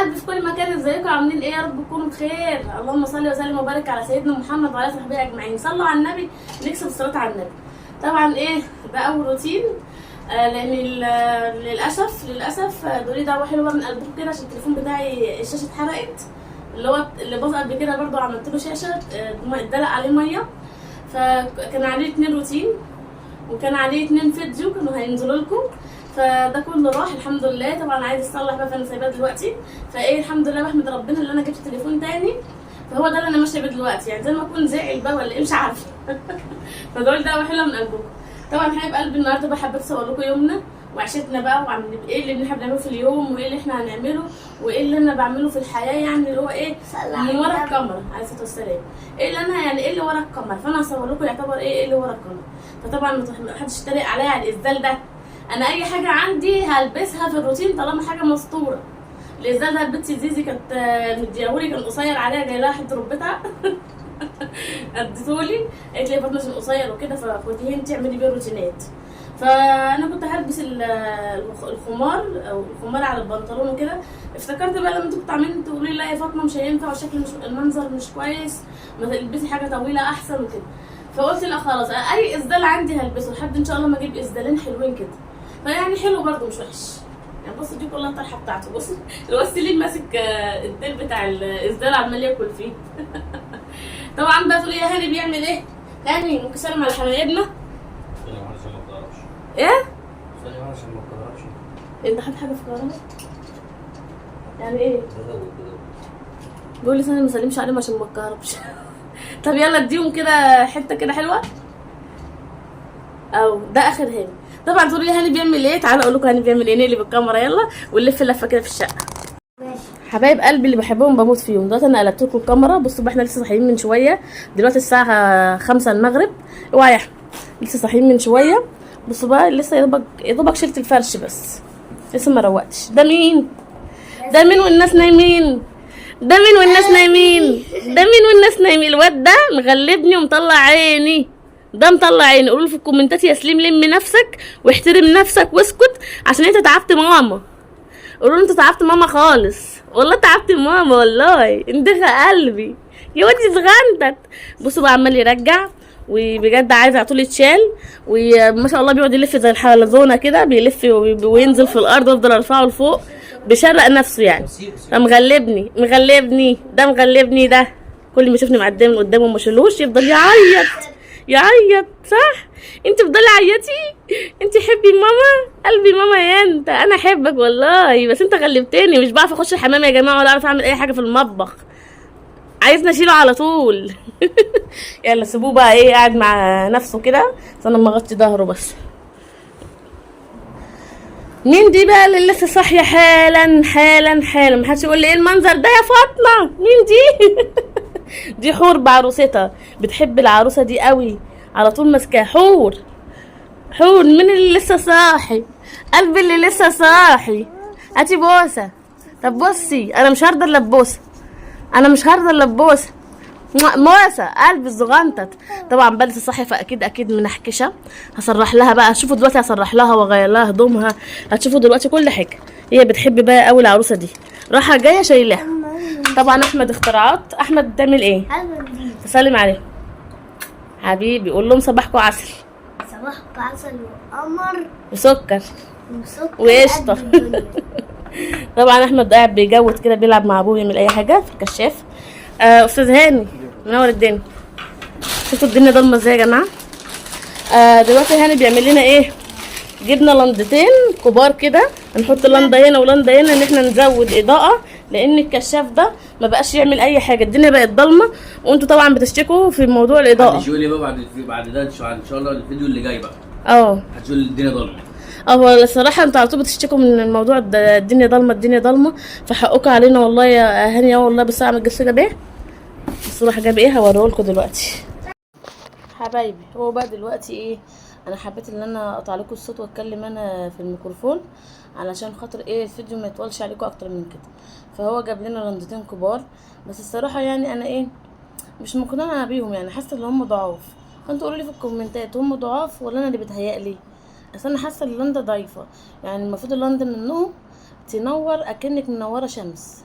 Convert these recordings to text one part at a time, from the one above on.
قلبي في كل مكان، ازيكم؟ عاملين ايه؟ يا رب تكونوا بخير. اللهم صل وسلم وبارك على سيدنا محمد وعلى صحبه اجمعين. صلوا على النبي، نكسب الصلاة على النبي. طبعا ايه ده اول روتين، لان للاسف دوري دعوه حلوة من قلبكم كده، عشان التليفون بتاعي الشاشة اتحرقت، اللي هو اللي باظ قبل كده برضو عملت له شاشة، اتدلق عليه ميه، فكان عليه 2 روتين وكان عليه 2 فيديو كانوا هينزلوا لكم، فده كله راح الحمد لله. طبعا عايز اصلح بقى، فانا سايباه دلوقتي. فايه الحمد لله بحمد ربنا اللي انا جبت تليفون تاني، فهو ده اللي انا ماشية بيه دلوقتي، يعني زي ما اكون زعل بقى ولا ايه مش عارفه. فدول دعوه حلوة من قلبكم. طبعا حبايب قلبي النهارده بقى حبيت اصور لكم يومنا وعيشتنا بقى، وعاملين ايه اللي احنا بنعمله في اليوم، وايه اللي احنا هنعمله، وايه اللي انا بعمله في الحياة، يعني اللي هو ايه من ورا الكاميرا عليه الصلاة والسلام، ايه اللي انا يعني ايه اللي ورا الكاميرا. فانا هصور لكم يعتبر ايه اللي ورا الكاميرا. فطبعا ما حدش يتريق عليا على الاسدال ده، انا اي حاجة عندي هلبسها في الروتين طالما حاجة مستورة. الاسدال ده البت زيزي كانت مديهولي، كان قصير عليها، جاي لها حتة ركبتها اديتهولي، قالت لي يا فاطمة عشان قصير وكده فخديه انت اعملي بيه روتينات. فانا كنت هلبس الخمار او الخمار على البنطلون وكده، افتكرت بقى لما انتوا كنتوا عاملين تقولوا لي لا يا فاطمة مش هينفع والشكل مش المنظر مش كويس، ما تلبسي حاجة طويلة احسن وكده. فقلت لا خلاص اي اسدال عندي هلبسه لحد ان شاء الله ما اجيب اسدالين حلوين كده، فيعني حلو برده مش وحش. يعني بصوا دي كلها الطرحة بتاعته، بصوا الواد سليم ماسك الديل بتاع الاسدال عمال ياكل فيه. طبعا بقى تقولي يا هاني بيعمل ايه؟ هاني ممكن سلم على حبايبنا؟ ثانية واحدة عشان ما تضربش. ايه؟ ثانية واحدة عشان ما تضربش. انت حاطط حاجة في الكهرباء؟ يعني ايه؟ بزود بزود. بيقول لي ثانية ما سلمش عليهم عشان ما اتكهربش. طب يلا اديهم كده حتة كده حلوة. او ده اخر هاني. طبعا تقولوا لي هاني بيعمل ايه؟ تعالوا اقول لكم هاني بيعمل ايه. نقلب الكاميرا يلا ونلف لفه كده في الشقة. ماشي. حبايب قلبي اللي بحبهم بموت فيهم. دلوقتي انا قلبت لكم الكاميرا، بصوا بقى احنا لسه صاحيين من شوية، دلوقتي الساعة 5 المغرب. اوعى يا احمد، لسه صاحيين من شوية. بصوا بقى لسه يا دوبك شلت الفرش بس لسه ما روقتش. ده مين؟ ده مين والناس نايمين؟ ده مين والناس نايمين؟ ده مين والناس نايمين؟ الواد ده مغلبني ومطلع عيني، ده مطلع عيني. قولوا في الكومنتات يا سليم لم نفسك واحترم نفسك واسكت عشان انت تعبت ماما. قولوا له انت تعبت ماما خالص، والله تعبت ماما، والله اندغى قلبي يا ودي اتغندت. بصوا بقى عمال يرجع، وبجد عايز على طول يتشال، وما شاء الله بيقعد يلف زي الحلزونه كده، بيلف وينزل في الارض ويفضل ارفعه لفوق، بيشرق نفسه يعني. فمغلبني مغلبني ده، مغلبني ده، كل ما يشوفني معدية من قدامه ما شيلوش يفضل يعيط يعيط. صح انت بتضلي عيطي، انت حبي ماما، قلبي ماما يا انت، انا احبك والله، بس انت غلبتني، مش بعرف اخش الحمام يا جماعة ولا اعرف اعمل اي حاجة في المطبخ، عايزني اشيله على طول. يلا سيبوه بقى ايه قاعد مع نفسه كده، بس انا ما اغطي ظهره بس. مين دي بقى اللي لسه صاحية حالا حالا حالا؟ محدش يقول لي ايه المنظر ده يا فاطمة، مين دي؟ دي حور بعروستها، بتحب العروسة دي قوي، على طول ماسكاها. حور حور، مين اللي لسه صاحي؟ قلبي اللي لسه صاحي، هاتي بوسه. طب بصي انا مش هرضى الا ببوسه، انا مش هرضى الا ببوسه. موسى قلبي الزغنطط. طبعا بقى لسه صاحية، فاكيد اكيد منحكشه. هصرح لها بقى، شوفوا دلوقتي هصرح لها واغير لها هدومها، هتشوفوا دلوقتي كل حاجة. هي بتحب بقى قوي العروسة دي، راحة جاية شايلاها. طبعا احمد اختراعات. احمد بتعمل ايه؟ تسلم عليهم حبيبي، قول لهم صباحكم عسل. صباحكم عسل وقمر وسكر وسكر وقشطه. قد الدنيا. طبعا احمد قاعد بيجود كده، بيلعب مع ابوه، يعمل اي حاجة في الكشاف. استاذ هاني منور الدنيا. شفتوا الدنيا ضلمة ازاي يا جماعة؟ دلوقتي هاني بيعمل لنا ايه؟ جبنا لندتين كبار كده، هنحط لنده هنا ولنده هنا ان احنا نزود اضاءه، لان الكشاف ده ما بقاش يعمل اي حاجة، الدنيا بقت ضلمة، وانتوا طبعا بتشتكوا في موضوع الاضاءة. محدش يقول لي بقى بعد ده ان شاء الله الفيديو اللي جاي بقى محدش يقول لي الدنيا ضلمة. هو الصراحة انتوا على طول بتشتكوا من الموضوع ده، الدنيا ضلمة الدنيا ضلمة، فحقكم علينا والله يا هاني، والله. بس اعمل جسر جاب ايه؟ بس راح جاب ايه؟ هوريهولكوا دلوقتي حبايبي. هو بقى دلوقتي ايه، انا حبيت ان انا اقطع لكم الصوت واتكلم انا في الميكروفون علشان خاطر ايه الفيديو ما يطولش عليكم اكتر من كده. فهو جاب لنا لندتين كبار، بس الصراحة يعني انا ايه مش مقتنعة بيهم، يعني حاسه ان هم ضعاف. فانتوا قولوا لي في الكومنتات هم ضعاف ولا انا اللي بتهيألي؟ اصل انا حاسه ان اللنده ضعيفة، يعني المفروض اللنده منهم تنور اكنك منورة شمس.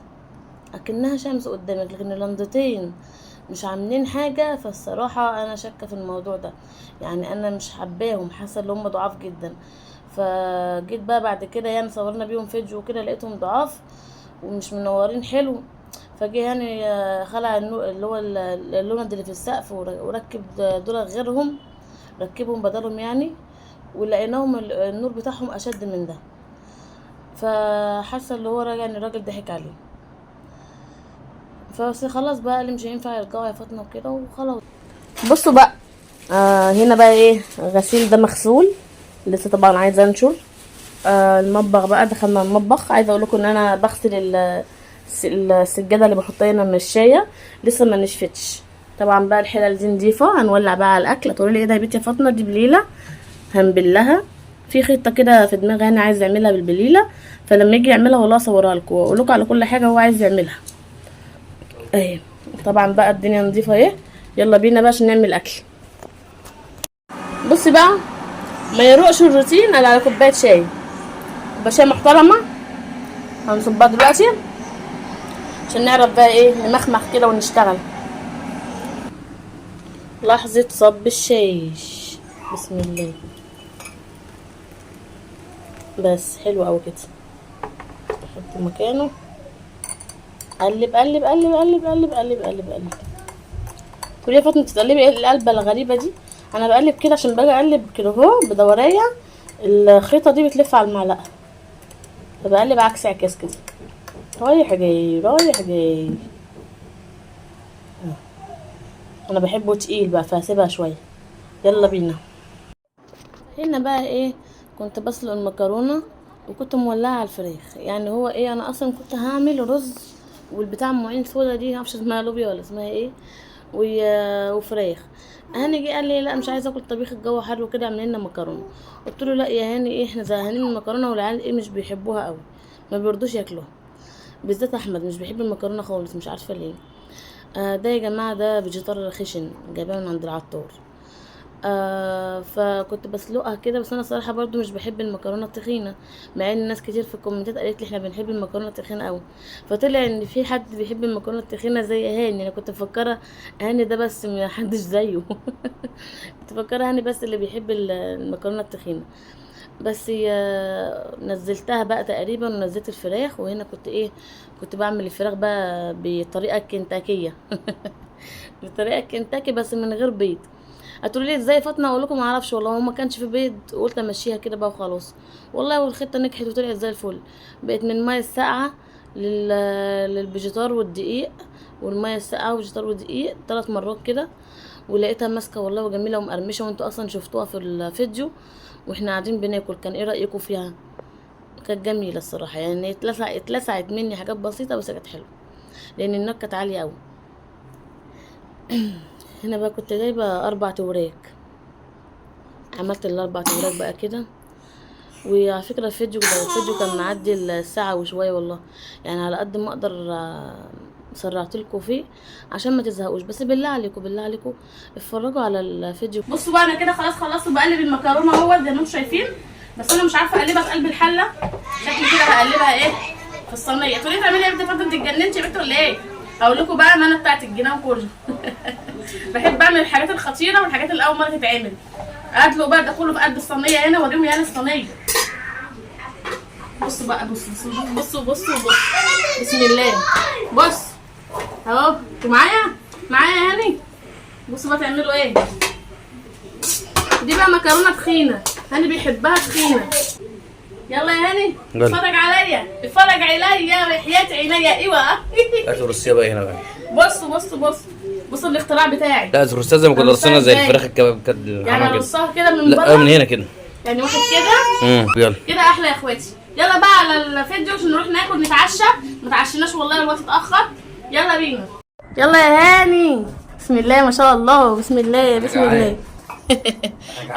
اكنها شمس قدامك، لكن اللندتين مش عاملين حاجة. فالصراحه انا شاكه في الموضوع ده، يعني انا مش حباهم، حاسه ان هم ضعاف جدا. فجيت بقى بعد كده يعني صورنا بيهم فيديو وكده، لقيتهم ضعاف ومش منورين حلو. فجه يعني خلع اللي هو اللوند اللي في السقف وركب دول غيرهم، ركبهم بدلهم يعني، ولقيناهم النور بتاعهم اشد من ده. فحاسه اللي هو راجع ان الراجل ضحك عليه. فبس خلاص بقى اللي مش هينفع يرجعوا يا فاطمة وكده وخلاص. بصوا بقى هنا بقى ايه، غسيل ده مغسول لسه طبعا عايزه انشر. المطبخ بقى، دخلنا المطبخ. عايزه اقول لكم ان انا بغسل السجادة اللي بحطها هنا المشايه لسه ما نشفتش. طبعا بقى الحلل دي نضيفه، هنولع بقى على الاكل. تقولي لي ايه ده يا بنتي يا فاطمة، دي بليلة هنبلها في خطه كده في دماغي انا عايز اعملها بالبليله، فلما يجي يعملها والله اصورها لكم واقول لكم على كل حاجة هو عايز يعملها. اهي طبعا بقى الدنيا نضيفه اهي. يلا بينا بقى عشان نعمل اكل. بصي بقى، ما يروقش الروتين الا على كوباية شاي، كوباية شاي محترمه هنصبها دلوقتي عشان نعرف بقى ايه نمخمخ كده ونشتغل. لحظة صب الشاي، بسم الله. بس حلو قوي كده، نحطه مكانه. قلب قلب قلب قلب قلب قلب قلب قلب. تقولي يا فاطمة بتقلبي ايه القلبه الغريبة دي؟ انا بقلب كده عشان باجي اقلب كده اهو بدوريه، الخيطه دي بتلف على المعلقة، فبقلب عكس عكاز كده، رايح جاي رايح جاي. انا بحبه تقيل بقى فهسيبها شوية. يلا بينا. هنا بقى ايه، كنت بسلق المكرونه وكنت مولعه على الفراخ. يعني هو ايه، انا اصلا كنت هعمل رز والبتاع ام عين سودا دي معرفش اسمها لوبيا ولا اسمها ايه، وفراخ. هاني جه قال لي لا مش عايزه اكل طبيخ، الجو حر وكده، اعمل لنا مكرونه. قلت له لا يا هاني، ايه احنا زهقانين من المكرونه، والعيال ايه مش بيحبوها قوي، ما بيرضوش ياكلوها، بالذات احمد مش بيحب المكرونه خالص، مش عارفه ليه. ده يا جماعة ده فيجيتار خشن جايباه من عند العطار. فكنت بسلقها كده. بس انا صراحة برضو مش بحب المكرونه التخينه، مع ان ناس كتير في الكومنتات قالت لي احنا بنحب المكرونه التخينه قوي، فطلع ان في حد بيحب المكرونه التخينه زي هاني. انا كنت مفكرة هاني ده بس ما حدش زيه كنت مفكرة هاني بس اللي بيحب المكرونه التخينه. بس نزلتها بقى تقريبا، ونزلت الفراخ. وهنا كنت ايه، كنت بعمل الفراخ بقى بطريقة كنتاكيه بطريقة كنتاكي بس من غير بيض. هتقولي لي ازاي يا فاطمة؟ اقول لكم ما اعرفش والله، هو ما كانش في بيض وقلت امشيها كده بقى وخلاص والله، والخطه نجحت وطلعت زي الفل. بقت من المية الساقعه للفيجيتار والدقيق، والمية الساقعه والفيجيتار والدقيق 3 مرات كده، ولقيتها ماسكه والله وجميلة ومقرمشه، وانتوا اصلا شفتوها في الفيديو واحنا قاعدين بناكل. كان ايه رايكم فيها؟ كانت جميلة الصراحة، يعني اتلسعت مني حاجات بسيطة بس كانت حلوة، لان النار كانت عالية قوي. هنا بقى كنت جايبه 4 توراك، عملت ال4 توراك بقى كده. وعلى فكرة الفيديو كان معدي الساعة وشوية والله، يعني على قد ما اقدر سرعت لكم فيه عشان ما تزهقوش. بس بالله عليكم بالله عليكم اتفرجوا على الفيديو. بصوا بقى انا كده خلاص خلصت بقلب المكرونه اهو زي ما انتم شايفين، بس انا مش عارفه اقلبها في قلب الحلة، شكلي كده هقلبها ايه في الصينية. تقولي تعملي ايه يا بنت فاطمة، انت اتجننتي يا بنت ولا ايه؟ اقول لكم بقى ما انا بتاعت الجنان كله بحب اعمل الحاجات الخطيرة والحاجات اللي اول مرة تتعمل. ادلق بقى ده كله في قلب الصينية هنا، واوريهم يعني الصينية. بصوا بقى، بصوا بصوا بصوا بصوا بصوا، بسم الله. بص اهو، انتوا معايا معايا يا هاني؟ بصوا بقى تعملوا ايه. دي بقى مكرونه تخينة، هاني بيحبها تخينة. يلا يا هاني اتفرج عليا، اتفرج عليا وحياة عينيا. ايوه هاتوا الرصيه بقى هنا بقى. بصوا بصوا بصوا بصوا الاختراع بتاعي. لا الرصيه زي ما كنا رصينا زي الفراخ الكباب كده، يعني ارصها كده من بره، لا من هنا كده، يعني واحد كده. يلا كده احلى يا اخواتي. يلا بقى على الفيديو عشان نروح ناكل نتعشى، ما تعشيناش والله الوقت اتاخر. يلا بينا، يلا يا هاني. بسم الله ما شاء الله، بسم الله بسم الله.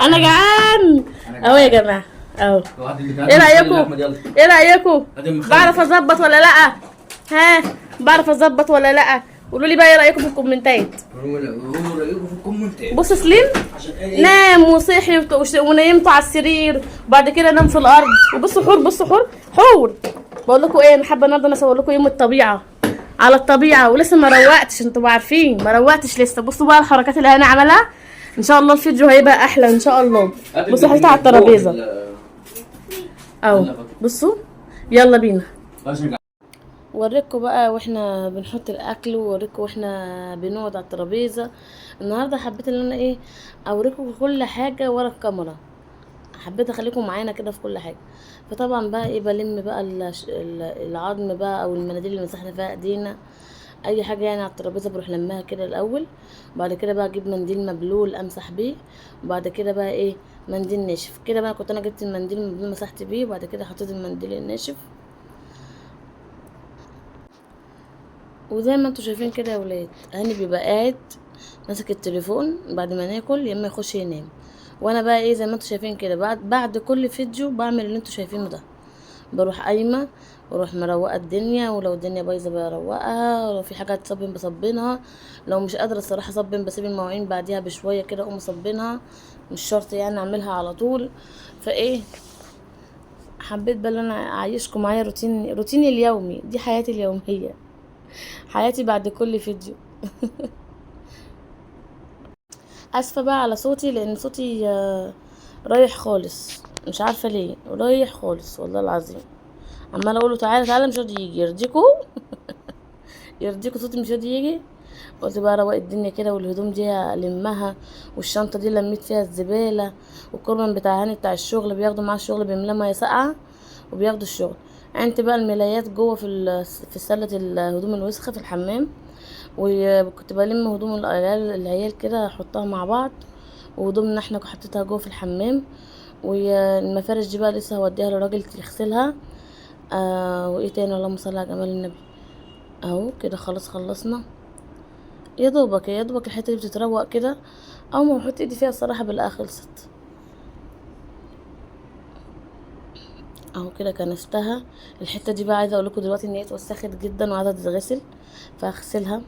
انا جعان اهو يا جماعة اهو. ايه رايكم؟ ايه رايكم؟ بعرف اظبط ولا لا؟ ها بعرف اظبط ولا لا؟ قولوا لي بقى ايه رايكم في الكومنتات. قولوا رايكم في الكومنتات. بص سليم نام وصحي ونيمته على السرير، وبعد كده نام في الارض. وبصوا حور، بصوا حور حور. بقول لكم ايه، انا حابة النهارده انا اصور لكم يوم الطبيعة. على الطبيعة، ولسه ما روقتش، انتوا عارفين ما روقتش لسه. بصوا بقى الحركات اللي انا عملها، ان شاء الله الفيديو هيبقى احلى ان شاء الله. بصوا حطيتها على الترابيزة اهو، بصوا يلا بينا وريكم بقى واحنا بنحط الاكل، ووريكم واحنا بنقعد على الترابيزة. النهارده حبيت ان انا ايه اوريكم كل حاجة ورا الكاميرا، حبيت اخليكم معانا كده في كل حاجة. فطبعا بقى ايه بلم بقى العظم بقى او المناديل اللي مسحنا فيها ايدينا، اي حاجة يعني على الترابيزة بروح لمها كده الاول، وبعد كده بقى اجيب منديل مبلول امسح بيه، وبعد كده بقى ايه منديل ناشف كده بقى. كنت انا جبت المنديل المبلول مسحت بيه، وبعد كده حطيت المنديل الناشف. وزي ما انتوا شايفين كده يا ولاد، هاني بيبقى قاعد ماسك التليفون بعد ما ناكل، يا اما يخش ينام. وانا بقى ايه زي ما انتوا شايفين كده بعد كل فيديو بعمل اللي انتوا شايفينه ده، بروح قايمة واروح مروقه الدنيا، ولو الدنيا بايظة بروقها، ولو في حاجة تصبن بصبنها، لو مش قادرة الصراحة اصبن بسيب المواعين بعديها بشوية كده اقوم اصبنها، مش شرط يعني اعملها على طول. فايه حبيت بقى ان انا اعيشكم معايا روتيني اليومي، دي حياتي اليومية، حياتي بعد كل فيديو. اسفه بقى على صوتي لان صوتي رايح خالص، مش عارفه ليه رايح خالص والله العظيم. عماله اقوله تعالى تعالى مش راضي يجي، يرضيكوا يرضيكوا صوتي مش راضي يجي. قلت بقى روق الدنيا كده، والهدوم دي المها، والشنطه دي لميت فيها الزبالة، والكرمن بتاع هاني بتاع الشغل بياخده معاه الشغل بيملاه مية ساقعه وبياخدوا الشغل. انت بقى الملايات جوه في سله الهدوم الوسخة في الحمام، وكنت بلم هدوم العيال كده احطها مع بعض، وهدومنا احنا حطيتها جوه في الحمام. والمفارش دي بقى لسه هوديها للراجل يغسلها. وايه تاني؟ اللهم صل على جمال النبي. اهو كده خلاص خلصنا، يا دوبك يا دوبك الحتة دي بتتروق كده، اول ما بحط ايدي فيها الصراحة بلاقيها خلصت. اهو كده كنستها. الحتة دي بقى عايزه اقول لكم دلوقتي ان هي اتوسخت جدا وعايزه تتغسل، فهغسلها.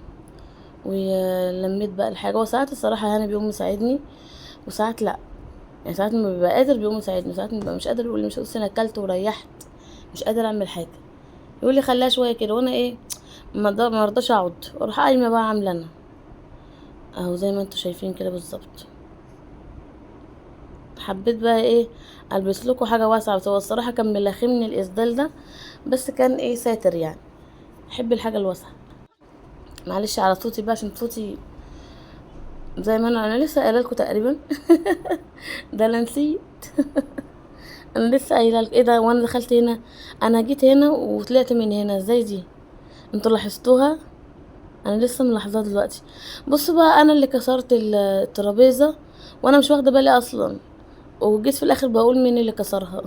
ولميت بقى الحاجة، وساعات الصراحة هاني بيقوم يساعدني وساعات لا، يعني ساعات ما بيبقى قادر بيقوم يساعدني، ساعات ما ببقى مش قادر يقول لي مش قادر، انا اكلت وريحت مش قادر اعمل حاجة، يقول لي خليها شوية كده، وانا ايه ما ارضاش اقعد، واروح قايمة بقى عامله انا اهو زي ما انتوا شايفين كده بالظبط. حبيت بقى ايه البس لكم حاجة واسعة، بس هو الصراحة كان ملاخمني الاسدال ده، بس كان ايه ساتر يعني، احب الحاجة الواسعة. معلش على صوتي بقى عشان صوتي زي ما انا لسه قايله لكم تقريبا. ده انا نسيت. انا لسه قايله لكم ايه ده، وانا دخلت هنا، انا جيت هنا وطلعت من هنا ازاي دي؟ انتوا لاحظتوها؟ انا لسه ملاحظاها دلوقتي. بصوا بقى انا اللي كسرت الترابيزة وانا مش واخده بالي اصلا، وجيت في الاخر بقول مين اللي كسرها.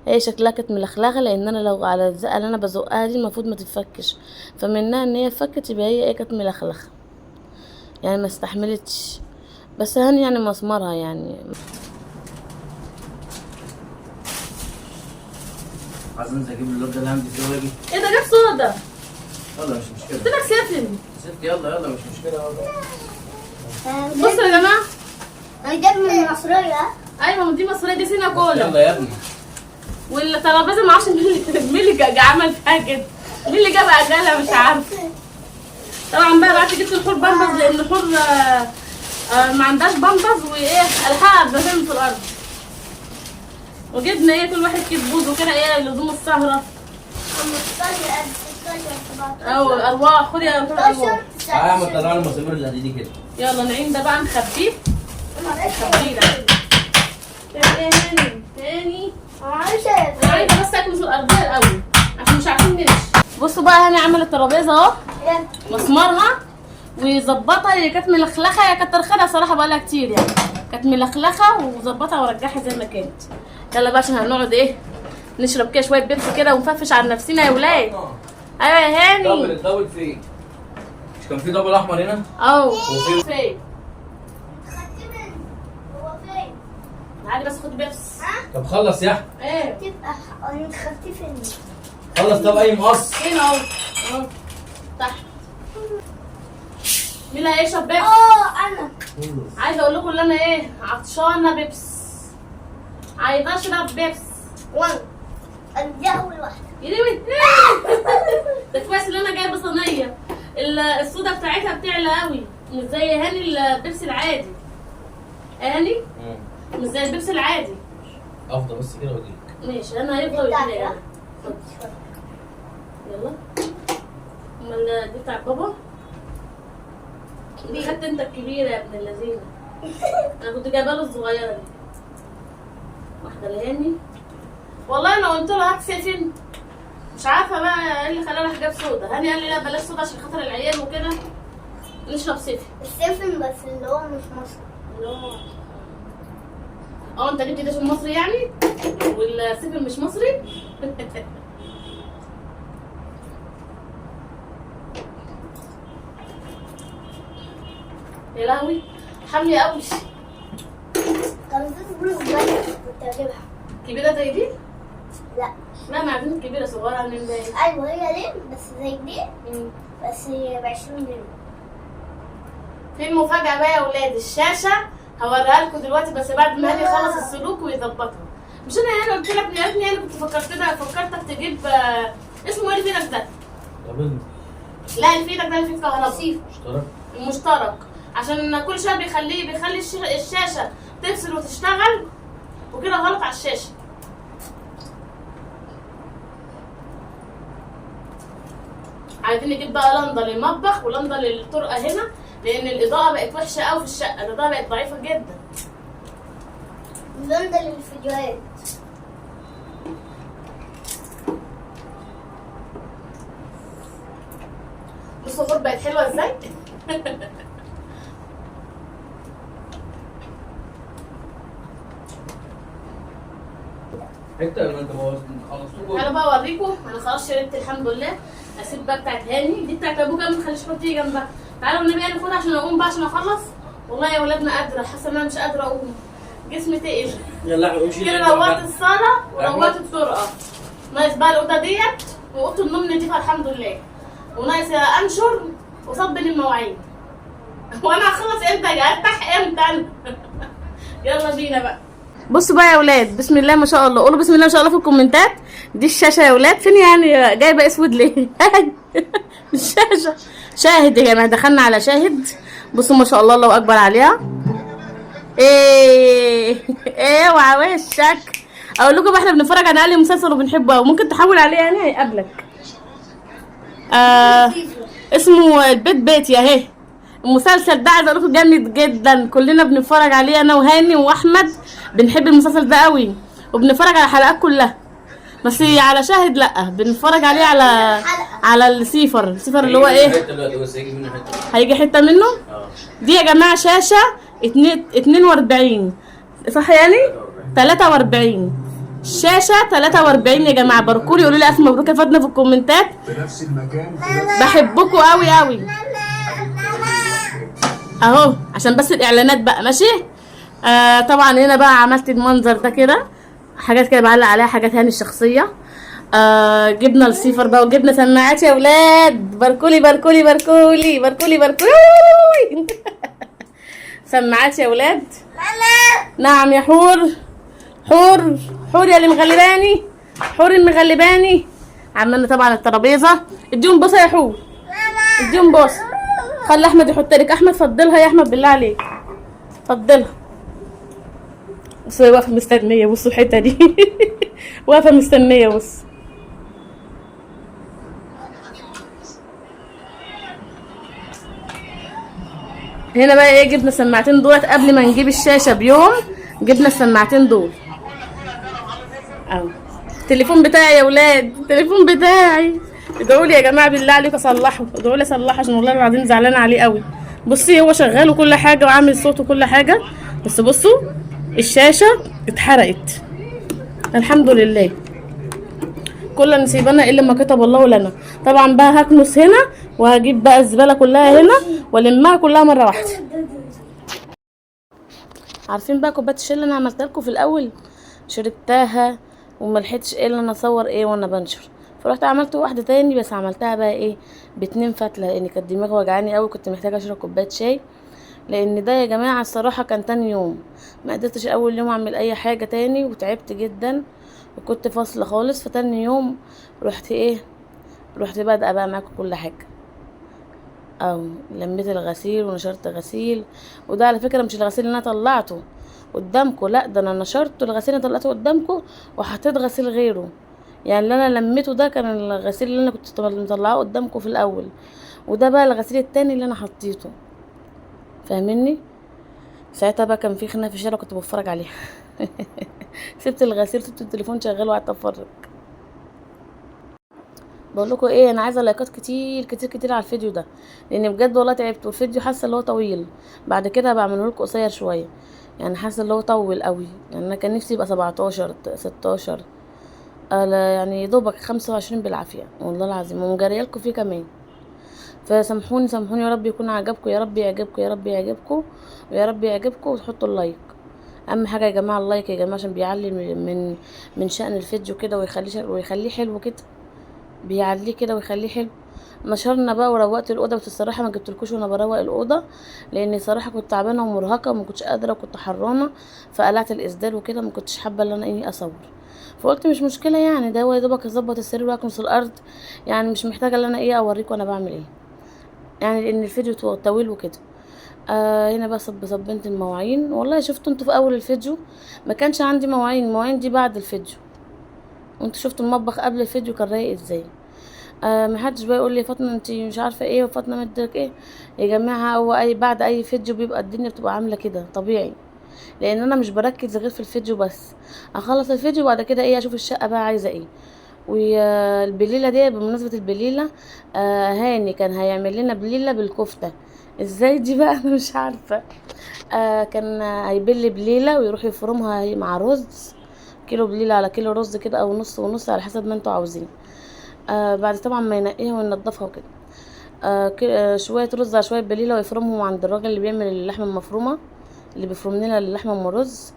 هي شكلها كانت ملخلخه، لان انا لو على الزقه اللي انا بزقها دي المفروض ما تتفكش، فمنها ان هي اتفكت يبقى هي ايه كانت ملخلخه يعني، ما استحملتش. بس هاني يعني مسمرها يعني. عايز انزل اجيب اللون ده اللي عندي فيه واجي. ايه ده جاب صودا؟ يلا مش مشكلة، قلت لك سفن. ست يلا يلا مش مشكلة. بصوا يا جماعة انا جاب من المصرية. ايوه ما دي مصرية، دي سينا كولا. يلا يا ابني. والترابيزه ما اعرفش مين اللي عمل فيها كده، مين اللي جاب اكلها مش عارفه. طبعا بقى بعد جبت الحور بامبز، لان الحور ما عندهاش بامبز، وايه الحقها بترمي في الارض. وجبنا ايه كل واحد كيس بوز وكده ايه لزوم السهرة. 15 17 او ارواح، خدي يا حور ارواح. تعالى اعمل طلع المسامير اللي هدي دي كده. يلا نعين ده بقى نخبيه، نخبيه ده تاني تاني. انا عايزه بس اكنس الارضية الاول عشان مش عارفين نمشي. بصوا بقى هاني عمل الترابيزة اهو، مسمرها وظبطها. هي كانت ملخلخه، هي كانت ترخنه صراحة بقالها كتير يعني، كانت ملخلخه وظبطها ورجعها زي ما كانت. يلا بقى عشان هنقعد ايه نشرب كده شوية بيبسي كده ونفرفش على نفسنا يا ولاد. ايوه يا هاني. double ال double فين؟ مش كان في double احمر هنا؟ اه وفين؟ فين؟ هو فين؟ تعالي بس خد بيبسي. طب خلص يا احمد. ايه؟ تبقى انت خدتي فين؟ خلص. طب اي مقص؟ فين اهو؟ اهو تحت. مين اللي هيشرب بيبسي؟ انا عايزه اقول لكم ان انا ايه عطشانة بيبس، عايزه اشرب بيبس. وانا دي اول واحدة. يا لهوي. الصودا بتاعتها بتعلى قوي، مش زي هاني البيبسي العادي. هاني مش زي البيبسي العادي. افضل بس كده واجيلك. ماشي انا هيفضل يتلاقي. يلا امال دي بتاع بابا؟ دي خدت انت الكبيرة يا ابن اللذينه. انا كنت جايبه له الصغيرة دي. واحدة لهاني. والله انا قلت له هات سيفن، مش عارفه بقى ايه اللي خلاه راح جاب سودا. هاني قال لي لا بلاش سودا عشان خاطر العيال وكده، نشرب سيفن. السيفن بس اللي هو مش مصري. اللي هو انت جبت ده عشان مصري يعني؟ والسيفن مش مصري؟ يا لهوي حامية قوي. كان في فلوس بس كنت هجيبها. كبيرة زي دي؟ لا لا ما عايزين كبيرة، صغيرة من باين. ايوه هي دي بس زي دي بس ب 20 جنيه. في مفاجأة بقى يا ولاد، الشاشة هوريها لكم دلوقتي بس بعد ما هاني يخلص السلوك ويظبطها. مش انا يعني قلت لك يا ريتني انا كنت فكرتك تجيب اسمه ايه اللي في ايدك ده؟ لا اللي في ايدك ده اللي فيه الكهرباء. مشترك. المشترك، عشان كل شوية بيخلي الشاشة تفصل وتشتغل وكده غلط على الشاشة. عايزين نجيب بقى لندا للمطبخ ولندا للطرقه هنا، لان الاضاءة بقت وحشة قوي في الشقة، الاضاءة بقت ضعيفة جدا. لندا للفيديوهات. بصوا الغرفة بقت حلوة ازاي. حتة ما انت بوظت خلصتوه. تعالوا بقى اوريكم، انا خلاص شربت الحمد لله. اسيب بقى بتاعت هاني دي، بتاعت ابوك ما تخليش حط جنبها. تعالوا النبي انا خدها عشان اقوم بقى عشان اخلص. والله يا ولاد ما قادرة، حاسه ان انا مش قادرة اقوم، جسمي تقل. يلا احمد امشي كده. روقت الصاله وروقت الطرقه، ناقص بقى الاوضة ديت واوضه النوم نضيفه الحمد لله، وناقص انشر وصب المواعين. وانا هخلص امتى؟ ارتاح امتى انا؟ يلا بينا بقى. بصوا بقى يا ولاد، بسم الله ما شاء الله، قولوا بسم الله ما شاء الله في الكومنتات. دي الشاشة يا ولاد، فين يعني جايبه اسود ليه؟ الشاشة شاهد يا جماعة، دخلنا على شاهد. بصوا ما شاء الله، الله اكبر عليها. ايه ايه وعوشك. اقول لكم احنا بنتفرج على اقل مسلسل وبنحبه قوي، ممكن تحول عليه يعني هيقابلك. اسمه البيت بيتي اهي. المسلسل ده عايزه اقول لكم جامد جدا، كلنا بنتفرج عليه انا وهاني واحمد، بنحب المسلسل ده قوي وبنتفرج على الحلقات كلها. بس على شاهد لا، بنتفرج عليه على السيفر، السيفر اللي هو ايه، هيجي حتة منه. دي يا جماعة شاشة 42 صح يعني 43، شاشة 43 يا جماعة. باركولي قولوا لي الف مبروك يا فاطمة في الكومنتات. في نفس المكان. بحبكم قوي قوي اهو، عشان بس الاعلانات بقى ماشي. طبعا هنا بقى عملت المنظر ده كده، حاجات كده بعلق عليها حاجات هاني الشخصية. جبنا السيفر بقى وجبنا سماعات يا ولاد. باركولي باركولي باركولي باركولي باركولي. سماعات يا ولاد. نعم يا حور. حور حور يا اللي مغلباني، حور المغلباني. عملنا طبعا الترابيزة. اديهم بوسه يا حور، اديهم بوسه. خلي احمد يحط لك. احمد فضلها يا احمد بالله عليك، فضلها. بصوا هي واقفة مستنيه، بصوا الحتة دي. واقفة مستنيه. بص هنا بقى ايه، جبنا السماعتين دولت قبل ما نجيب الشاشة بيوم، جبنا السماعتين دول اهو. التليفون بتاعي يا ولاد، التليفون بتاعي. ادعوا لي يا جماعة بالله عليكم اصلحه، ادعوا لي اصلحه عشان والله العظيم زعلانة عليه قوي. بصي هو شغال وكل حاجة وعامل صوت وكل حاجة، بس بصوا الشاشة اتحرقت. الحمد لله كل نصيبنا الا ما كتب الله لنا. طبعا بقى هكنس هنا وهجيب بقى الزبالة كلها هنا والمها كلها مرة واحدة. عارفين بقى كوباية الشاي اللي انا عملتها لكم في الاول، شربتها وما لحقتش ايه اللي انا اصور ايه وانا بنشر، فرحت عملت واحدة تاني، بس عملتها بقى ايه ب2 فتله، لان كانت دماغي وجعاني قوي، كنت محتاجه اشرب كوباية شاي. لان ده يا جماعة الصراحة كان تاني يوم، ما قدرتش اول يوم اعمل اي حاجة تاني وتعبت جدا وكنت فاصلة خالص. فتاني يوم رحت ايه، رحت بادئه بقى معاكم كل حاجة. او لميت الغسيل ونشرت غسيل. وده على فكرة مش الغسيل اللي انا طلعته قدامكم، لا ده انا نشرته الغسيل اللي طلعته قدامكم وحطيت غسيل غيره. يعني اللي انا لميته ده كان الغسيل اللي انا كنت مطلعاه قدامكم في الاول، وده بقى الغسيل التاني اللي انا حطيته، فاهميني؟ ساعتها بقى كان في خناقه في الشارع كنت بتفرج عليها. سبت الغسيل، سبت التليفون شغال وقعدت اتفرج. بقول لكم ايه، انا عايزه لايكات كتير كتير كتير على الفيديو ده، لان بجد والله تعبت، والفيديو حاسه اللي هو طويل. بعد كده بعمله لكم قصير شوية، يعني حاسه اللي هو طول قوي. يعني انا كان نفسي يبقى 17 16، يعني دوبك 25 بالعافية والله العظيم، ومجريه لكم فيه كمان. فسامحوني سامحوني، يا رب يكون عجبكم، يا رب يعجبكم، يا رب يعجبكم، ويا رب يعجبكم، وتحطوا ال like. اهم حاجة يا جماعة ال like يا جماعة، عشان بيعلي من شأن الفيديو كده، ويخليه حلو كده، بيعليه كده ويخليه حلو. نشرنا بقى وروقت الاوضة، بس الصراحة ما جبتلكوش وانا بروق الاوضة، لان صراحة كنت تعبانة ومرهقه وما كنتش قادرة وكنت حرانه، فقلعت الاسدال وكده، ما كنتش حابة ان انا ايه اصور. فقلت مش مشكلة، يعني ده هو يا دوبك اظبط السرير واكنس الارض، يعني مش محتاجه ان انا ايه اوريكم انا بعمل ايه، يعني لان الفيديو طويل وكده. هنا بقى صبنت المواعين. والله شفتوا انتوا في اول الفيديو ما كانش عندي مواعين، المواعين دي بعد الفيديو، وانتوا شفتوا المطبخ قبل الفيديو كان رايق ازاي. محدش بقى يقول لي فاطمة انت مش عارفه ايه وفاطمة مدرك ايه. يا جماعة هو اي بعد اي فيديو بيبقى الدنيا بتبقى عامله كده طبيعي، لان انا مش بركز غير في الفيديو بس، اخلص الفيديو وبعد كده ايه اشوف الشقة بقى عايزه ايه. والبليله دي بمناسبة البليله، هاني كان هيعمل لنا بليلة بالكفته. ازاي دي بقى؟ انا مش عارفه. كان هيبل بليلة ويروح يفرمها مع رز، كيلو بليلة على كيلو رز كده، او نص ونص على حسب ما انتوا عاوزين. بعد طبعا ما ينقيها وينضفها وكده. شوية رز على شوية بليلة، ويفرمهم عند الراجل اللي بيعمل اللحمة المفرومه، اللي بيفرم لنا اللحمة ام الرز.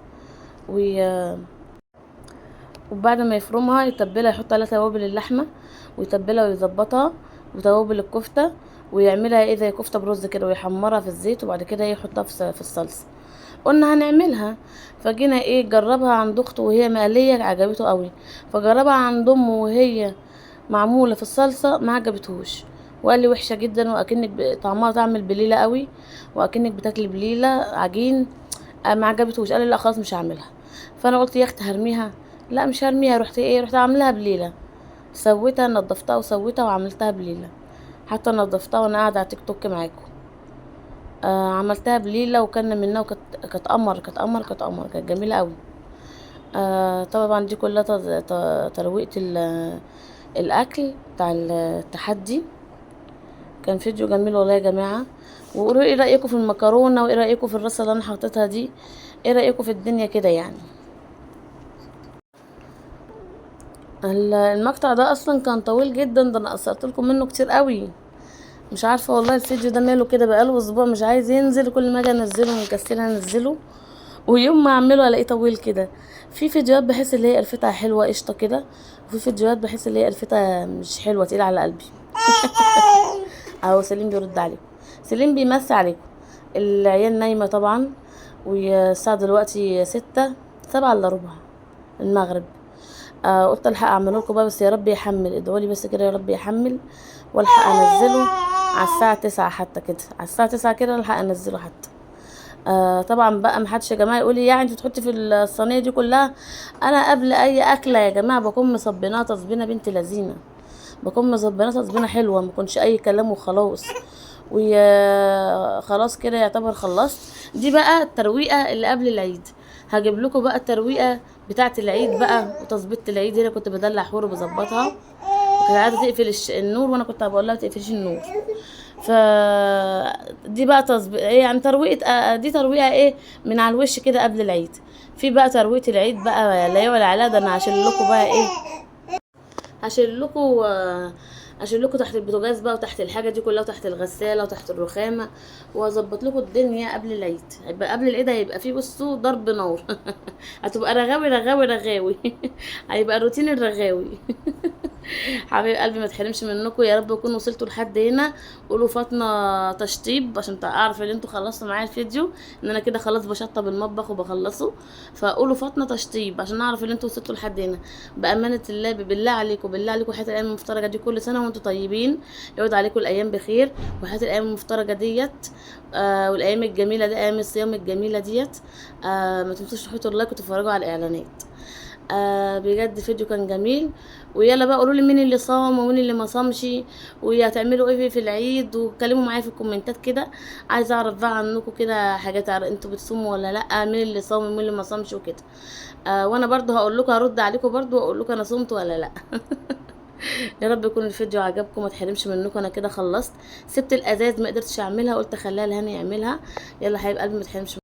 وبعد ما يفرمها يتبلها، يحط عليها توابل اللحمة ويتبلها ويظبطها، وتوابل الكفتة، ويعملها ايه زي كفته برز كده، ويحمرها في الزيت، وبعد كده يحطها في الصلصه. قلنا هنعملها، فجينا ايه جربها عند اخته وهي مقلية، عجبته قوي. فجربها عند امه وهي معمولة في الصلصه، ما عجبتهوش، وقال لي وحشة جدا، واكنك طعمها طعم البليله قوي، واكنك بتاكلي بليلة عجين. ما عجبتهوش، قال لي لا خلاص مش هعملها. فانا قلت يا اختي هرميها، لا مش هرميها. رحت ايه، رحت عاملاها بليلة، سويتها نظفتها وسويتها وعملتها بليلة، حتى نظفتها وانا قاعدة على تيك توك معاكم. عملتها بليلة وكلنا منها، وكانت قمر، كانت قمر، كانت قمر، كانت جميلة قوي. طبعا دي كلها ترويقه الاكل بتاع التحدي. كان فيديو جميل والله يا جماعة. وقولوا ايه رايكم في المكرونه، وايه رايكم في الرصه اللي انا حطيتها دي، ايه رايكم في الدنيا كده. يعني المقطع ده اصلا كان طويل جدا، ده انا قصرت لكم منه كتير قوي. مش عارفه والله الفيديو ده ماله كده، بقاله اسبوع مش عايز ينزل، كل ما اجي انزله مكسله انزله، ويوم ما اعمله الاقيه طويل كده. في فيديوهات بحس اللي هي قرفتها حلوة قشطه كده، وفي فيديوهات بحس اللي هي قرفتها مش حلوة تقيلة على قلبي. اهو سليم بيرد عليكم، سليم بيمسي عليكم. العيال نايمة طبعا، والساعة دلوقتي 6:45 المغرب. قلت الحق اعمله لكم بقى، بس يا رب يحمل، ادعوا لي بس كده يا رب يحمل والحق انزله على الساعة 9 حتى كده، على الساعة 9 كده الحق انزله حتى. طبعا بقى محدش يا جماعة يقول لي يعني انت بتحطي في الصينية دي كلها. انا قبل اي اكله يا جماعة بكون مصبناها تصبينه بنت لذينه، بكون مصبناها تصبينه حلوة، ما بكونش اي كلام وخلاص. ويا خلاص كده يعتبر خلصت. دي بقى الترويقه اللي قبل العيد، هجيب لكم بقى الترويقه بتاعه العيد بقى وتظبيط العيد. هنا كنت بدلع حور وبظبطها، وكانت عايزه تقفل النور، وانا كنت بقول لها ما تقفليش النور. ف دي بقى يعني ترويقه، دي ترويقه ايه من على الوش كده قبل العيد. في بقى ترويقه العيد بقى لا يعلى عليها، ده انا هشيل لكم بقى ايه، هشيل لكم تحت البوتاجاز بقى، وتحت الحاجة دي كلها، وتحت الغسالة، وتحت الرخامه، واظبط لكم الدنيا قبل العيد. هيبقى قبل العيد هيبقى فيه بصوا ضرب نار. هتبقى رغاوي رغاوي رغاوي. هيبقى روتين الرغاوي. حبايب قلبي ما تحرمش منكم، يا رب تكونوا وصلتوا لحد هنا. قولوا فاطمة تشطيب عشان اعرف ان انتوا خلصتوا معايا الفيديو، ان انا كده خلاص بشطب المطبخ وبخلصه. فقولوا فاطمة تشطيب عشان اعرف ان انتوا وصلتوا لحد هنا. بامانه الله، بالله عليكم، بالله عليكم، حياة الايام المفترجه دي، كل سنة وانتم وانتم طيبين، يعود عليكم الايام بخير، وحياه الايام المفترجه ديت والايام الجميلة دي، ايام الصيام الجميلة ديت. ما تنسوش تحطوا ال like وتتفرجوا على الاعلانات. بجد فيديو كان جميل. ويلا بقى قولوا لي مين اللي صام ومين اللي ما صامش، وهتعملوا ايه في العيد، واتكلموا معايا في الكومنتات كده، عايزه اعرف بقى عنكم كده حاجات، انتوا بتصوموا ولا لا، مين اللي صام ومين اللي ما صامش وكده. وانا برضو هقول لكم، هرد عليكم برضو واقول لكم انا صمت ولا لا. يا رب يكون الفيديو عجبكم، ما تحرمش منكم. انا كده خلصت، سبت الازاز ما قدرتش اعملها، قلت اخليها لهاني يعملها. يلا حبايب قلبي، ما تحرمش.